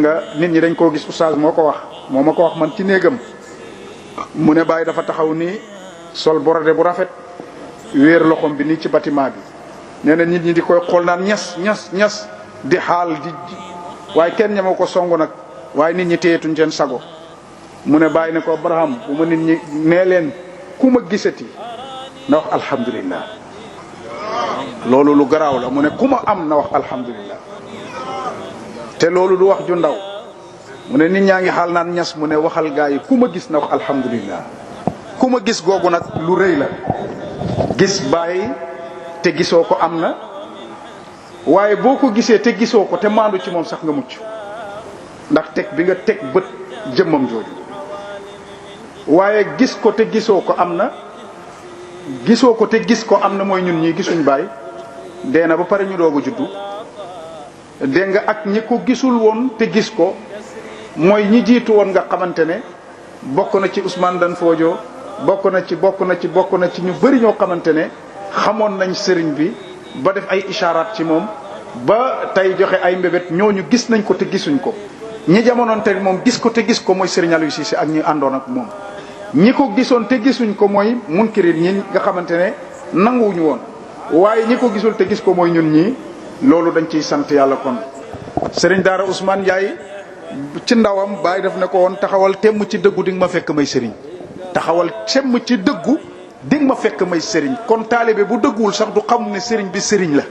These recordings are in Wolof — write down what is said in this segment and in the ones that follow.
nga nit ñi dañ koo gis oustaz moo ko wax moo ma ko wax man ci néegam mu ne Baye dafa taxaw nii sol borode bu rafet wéer loxom bi nii ci bâtiment bi nee na nit ñi di koy xool naan ñas di xaal di waaye kenn ñama ko songu nag waaye nit ñi téyetuñ seen sago mu ne Baye ne ko Abraham bu ma nit ñi nee leen ku ma gisati na wax alhamdulillah loolu lu garaaw la mu ne ku ma am na wax alhamdulillah te loolu du wax ju ndaw mu ne nit ñaa ngi xaal naan ñas mu ne waxal gaa yi ku ma gis na wax alhamdulillah ku ma gis googu nag lu rëy la gis Baye te gisoo ko am na waaye boo ko gisee te gisoo ko te maandu ci moom sax nga mucc ndax teg bi nga teg bët jëmmam jooju waaye gis ko te gisoo ko am na gisoo ko te gis ko am na mooy ñun ñii gisuñ Baye dee na ba pare ñu doog a juddu dégg nga ak ñi ko gisul woon te gis ko mooy ñi jiitu woon nga xamante ne bokk na ci Ousmane Dan Fodio bokk na ci ñu bëri ñoo xamante ne xamoon nañ sëriñ bi ba def ay ishaaraat ci moom ba tey joxe ay mbébét ñooñu gis nañ ko te gisuñ ko ñi jamonoon te moom gis ko te gis ko mooy Serigne Aliou Cissé ak ñi àndoon ak moom ñi ko gisoon te gisuñ ko mooy munkirin ñi nga xamante ne nanguwuñu woon waaye ñi ko gisul te gis ko mooy ñun ñii loolu dañ ciy sant yàlla kon Serigne Daara Ousmane Ndiaye ci ndawam Baye daf ne ko woon taxawal temm ci dëggu di nga ma fekk may Serigne taxawal temm ci dëggu di nga ma fekk may Serigne kon taalibe bu dëgguwul sax du xam ne Serigne bi Serigne la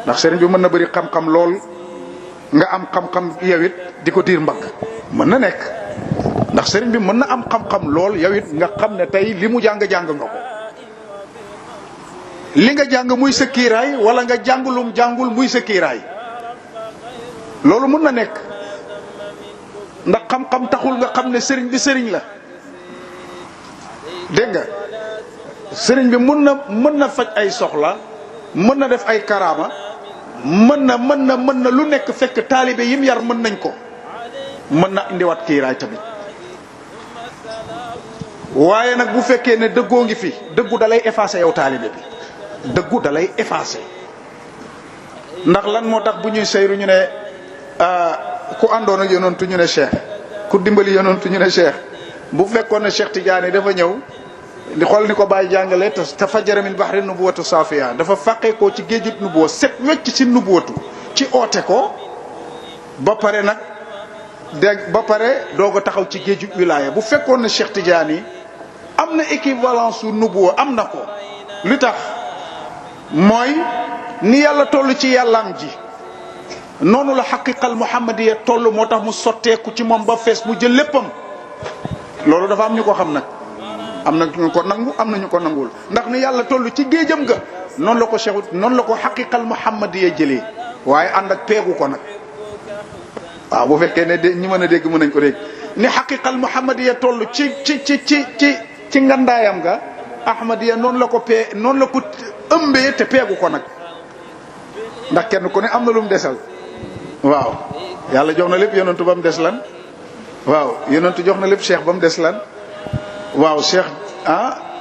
ndax Serigne bi mën na bëri xam-xam lool nga am xam-xam yow it di ko diir mbagg mën na nekk ndax Serigne bi mën na am xam-xam lool yow it nga xam ne tey li mu jàng nga ko li nga jàng muy sa kiiraay wala nga jàngulum jàngul muy sa kiiraay loolu mën na nekk ndax xam-xam taxul nga xam ne Serigne bi Serigne la dégg nga Serigne bi mën na faj ay soxla mën na def ay karaama mën na lu nekk fekk taalibe yim yar mën nañ ko mën na indiwaat kiiraay tamit waaye nag bu fekkee ne dëggoo ngi fi dëggu dalay effacer yow taalibe bi dëggu dalay effacer ndax lan moo tax bu ñuy seyru ñu ne ku àndoon ak yonantu ñu ne cheikh ku dimbali yonantu ñu ne cheikh bu fekkoon ne Cheikh Tidiane dafa ñëw di xool ni ko Baye jàngale te fajjara min bahri nubuwatu safiya dafa fàqee ko ci géejut nubuwa set wecc ci nubuwatu ci oote ko ba pare nag dégg ba pare doog a taxaw ci géejut wilaya bu fekkoon ne Cheikh Tidiane am na équivalence su nubuwa am na ko li tax mooy ni yàlla toll ci yàllaam ji noonu la xaqiqal muhammadiya toll moo tax mu sotteeku ci moom ba fees mu jël léppam loolu dafa am ñu ko xam nag am na ñu ko nangu am na ñu ko nangul ndax ni yàlla toll ci géejam ga noonu la ko cheikh noonu la ko xaqiqal muhammadiya jëlee waaye ànd ak peegu ko nag waaw bu fekkee ne ñi mën a dégg mën nañ ko dégg ni xaqiqal muhammadiya toll ci ngandaayam ga ahmadiya noonu la ko ëmbee te peegu ko nag ndax kenn ku ne am na lu mu desal waaw yàlla jox na lépp yonentu ba mu des lan waaw yonentu jox na lépp cheikh ba mu des lan waaw cheikh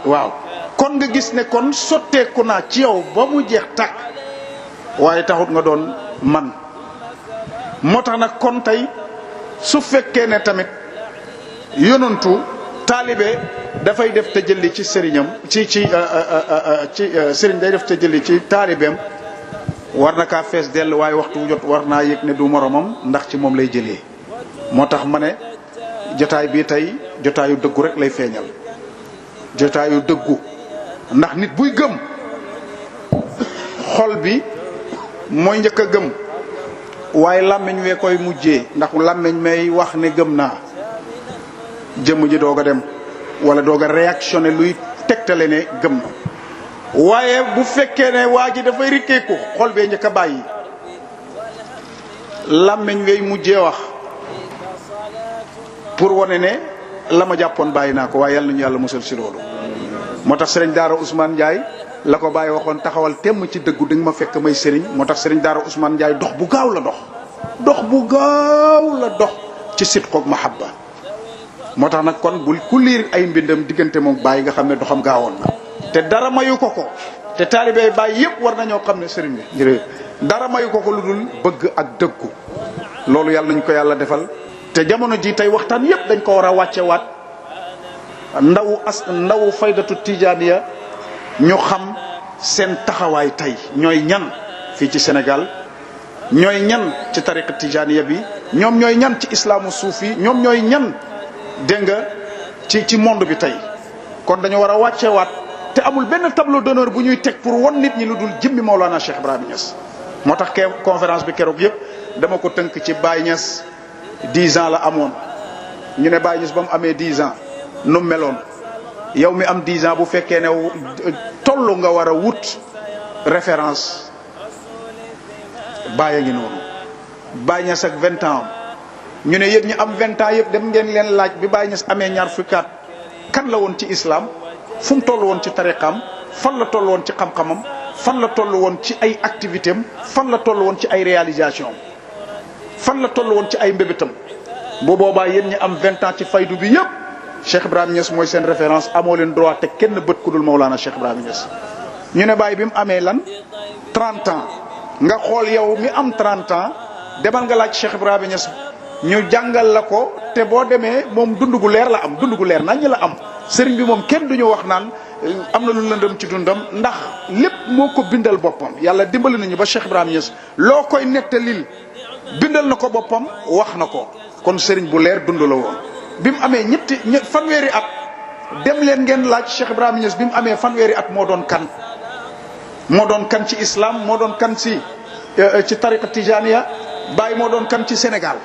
waaw kon nga gis ne kon sotteeku naa ci yow ba mu jeex tàkk waaye taxut nga doon man moo tax nag kon tey su fekkee ne tamit yonentu taalibe dafay def tëjëli ci sëriñam ci sëriñ day def tëjëli ci taalibeem war na kaa fees dell waaye waxtu wu jot war naa yëg ne du moromam ndax ci moom lay jëlee moo tax ma ne jotaay bii tey jotaayu dëggu rek lay feeñal jotaayu dëggu ndax nit buy gëm xol bi mooy njëkk a gëm waaye làmmiñ wee koy mujjee ndax làmmiñ may wax ne gëm naa jëmm ji doog a dem wala doog a réactionné luy tegtale ne gëm na waaye bu fekkee ne waa ji dafay rikkeeku xol bee njëkk a bàyyi làmmiñ wey mujjee wax pour wane ne la ma jàppoon bàyyi naa ko waaye yàlla nañu yàlla musal si loolu moo tax sëriñ Daara Ousmane Ndiaye la ko bàyyi waxoon taxawal temm ci dëggu di nga ma fekk may sëriñ moo tax sëriñ Daara Ousmane Ndiaye dox bu gaaw la dox bu gaaw la dox ci sidqoog mahabba moo tax nag kon bul ku liir ay mbindam diggante moom bàyyi nga xam ne doxam gaawoon na te dara mayu ko te taalibe bàyyi yépp war nañoo xam ne sëriñ bi dara mayu ko lu dul bëgg ak dëggu loolu yàlla nañ ko yàlla defal. te jamono ji tey waxtaan yépp dañ ko war a wàcce waat ndawu faydatu tijaaniya ñu xam seen taxawaay tey ñooy ñan fii ci Sénégal, ñooy ñan ci tariqa tijaaniya bi, ñoom ñooy ñan ci islaamu suufi, ñoom ñooy ñan dégg nga ci monde bi tey. kon dañu war a wàcceewaat te amul benn tableau d'honneur bu ñuy teg pour won nit ñi lu dul jëmmi Mawlana Cheikh Ibrahima Niass. moo tax conférence bi keroog yëpp dama ko tënk ci Baye Niass 10 ans la amoon. ñu ne Baye Niass ba mu amee 10 ans nu meloon, yow mi am 10 ans bu fekkee ne tollu nga war a wut référence Baye ngi noonu. Baye Niass ak 20 ans ñu ne yéen ñi am 20 ans yëpp dem ngeen leen laaj bi Baye Niass amee ñaar fukki at kan la woon ci islam, fu mu toll woon ci tariqam, fan la toll woon ci xam-xamam, fan la toll woon ci ay activité am, fan la toll woon ci ay réalisation am, fan la toll woon ci ay mbébétam. bu boobaa yéen ñi am 20 ans ci faydu bi yëpp Cheikh Ibrahima Niass mooy seen référence, amoo leen droit te kenn bët ku dul Mawlana Cheikh Ibrahima Niass. ñu ne Baye bi mu amee lan 30 ans nga xool yow mi am 30 ans demal nga laaj Cheikh Ibrahima Niass ñu jàngal la ko, te boo demee moom dund gu leer la am, dund gu leer nañ la am. sëriñ bi moom kenn duñu wax naan am na lu lëndëm ci dundam, ndax lépp moo ko bindal boppam. yàlla dimbali nañu ba Cheikh Ibrahima Niass loo koy nettalil bindal na ko boppam, wax na ko. kon sëriñ bu leer dund la woon. bi mu amee fanweeri at dem leen ngeen laaj Cheikh Ibrahima Niass bi mu amee fanweeri at moo doon kan. moo doon kan ci islam, moo doon kan ci tariqa tijaniya. Baye moo doon kan ci Sénégal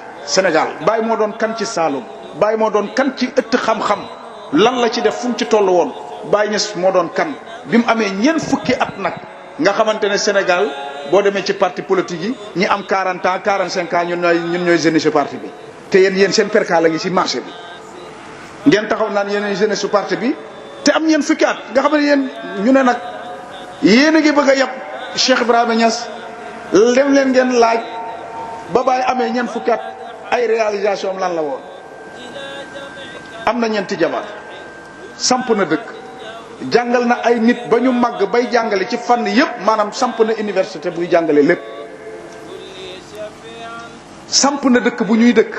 Baye moo doon kan ci Saloum. Baye moo doon kan ci ëtt xam-xam, lan la ci def fu mu ci toll woon. Baye Niass moo doon kan bi mu amee ñeent fukki at nag nga xamante ne Sénégal boo demee ci parti politique yi ñi am 40 ans 45 ans ñun ñooy jeunesse parti bi. te yéen seen perka la ngi ci marché bi ngeen taxaw naan yéen jeunesse su parti bi te am ñeent fukki at nga xam ne yéen ñu ne nag yéen a ngi bëgg a yab Cheikh Ibrahima Niass. dem leen ngeen laaj ba Baye amee ñeent fukki at ay réalisation am lan la woon. am na ñeenti jabar, samp na dëkk, jàngal na ay nit ba ñu màgg bay jàngale ci fànn yépp, maanaam samp na université buy jàngale lépp. samp na dëkk bu ñuy dëkk,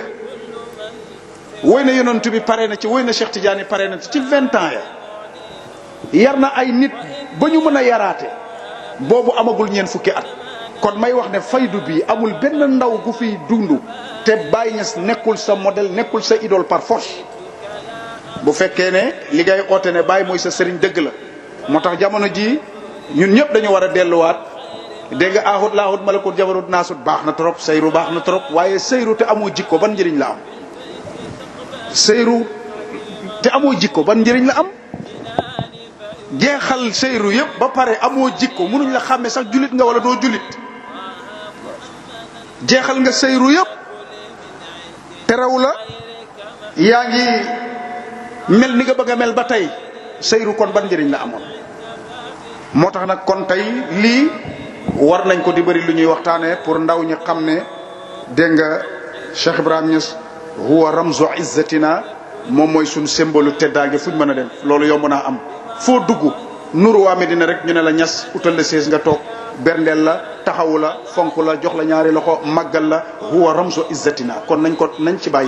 woy na yonent bi pare na ci, woy na Cheikh Tidiane pare na ci 20 ans ya. yar na ay nit ba ñu mën a yaraate, boobu amagul ñeent fukki at. kon may wax ne faydu bi amul benn ndaw gu fiy dund te Baye Niass nekkul sa modèle, nekkul sa idole par force. bu fekkee ne li ngay oote ne Baye mooy sa sëriñ dëgg la. moo tax jamono ji ñun ñëpp dañu war a delluwaat. dégg nga ahut laahut malakut jabarut naasut baax na trop, seyru baax na trop, waaye seyru te amoo jikko ban njëriñ la am. seyru te amoo jikko ban njëriñ la am. jeexal seyru yëpp ba pare amoo jikko, mënuñ la xàmme sax julit nga wala doo julit. jeexal nga seyru yëpp te raw la yaa ngi mel ni nga bëgg a mel ba tey, seyru kon ban njëriñ la amoon. moo tax nag kon tey lii war nañ ko di bëri lu ñuy waxtaanee pour ndaw ñi xam ne dégg nga Cheikh Ibrahima Niass huwa ramzu izzatina, moom mooy suñ symbole teddaange fuñ mën a dem. loolu yomb naa am, foo dugg nuru waa Medina rek ñu ne la Niass utal la sees nga toog, berndeel la, taxawu la, fonk la, jox la ñaari loxo, màggal la. huwa ramzu izzatina. kon nañ ci bàyyi